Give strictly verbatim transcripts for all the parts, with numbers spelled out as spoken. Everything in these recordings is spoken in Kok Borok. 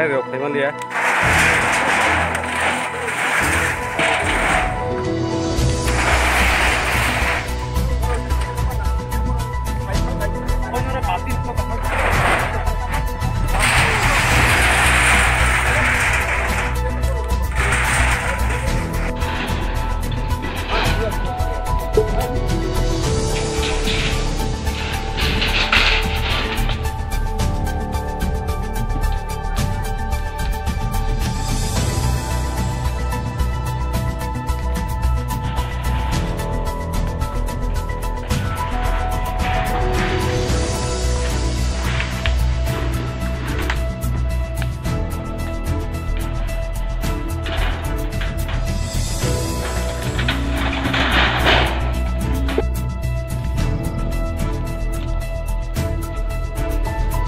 Rok phai man liya.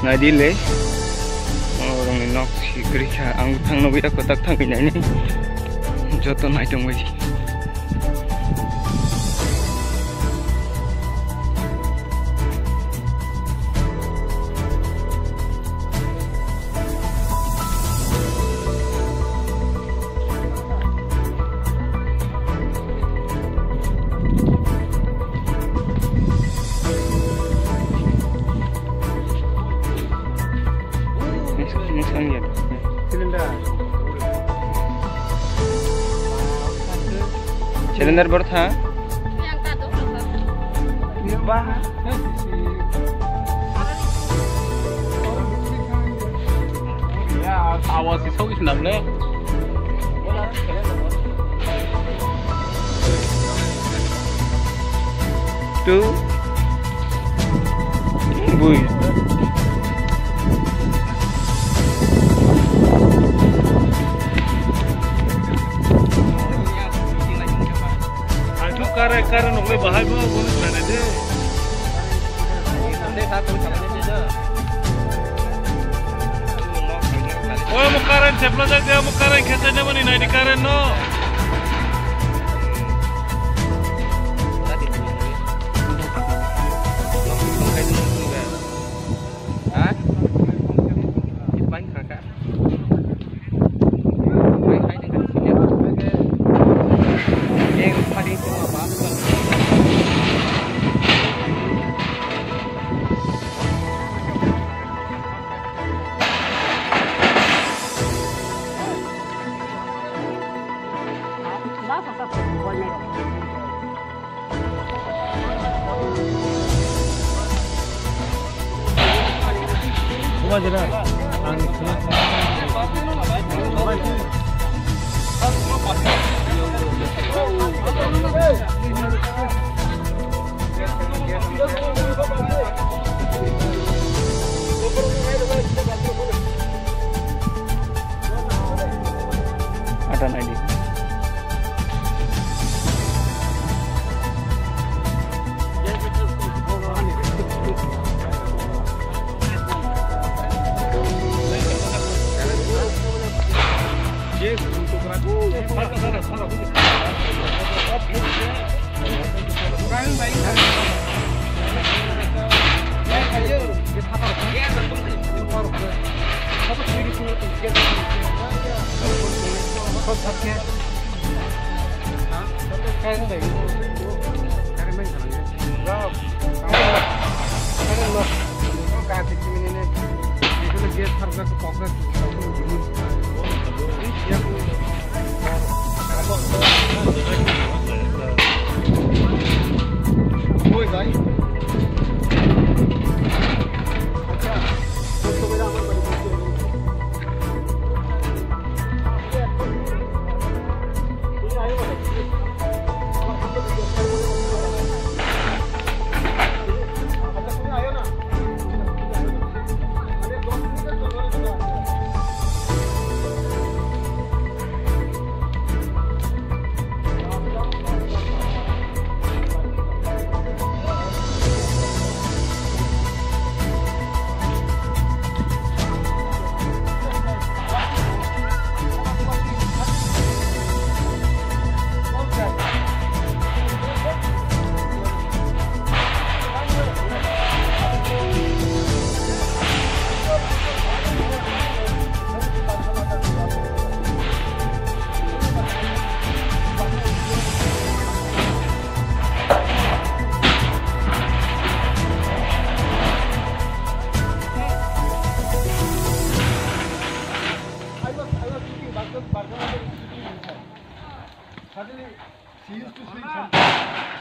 Naidi le, orongni nok si kwrwi kha, ang bwthang nugwi ta kwtak thangwi nainai, joto nai tongbai. Cylinder. Cylinder bertha. Awas si sogis namle. Two. Bui. Ang tu kare kare nokle bahai bo bonus lane de. Oy, omo current sepla jak de, omo current khete ne mani nai di current no. Ha? Ada naidi. She used to sleep sometimes.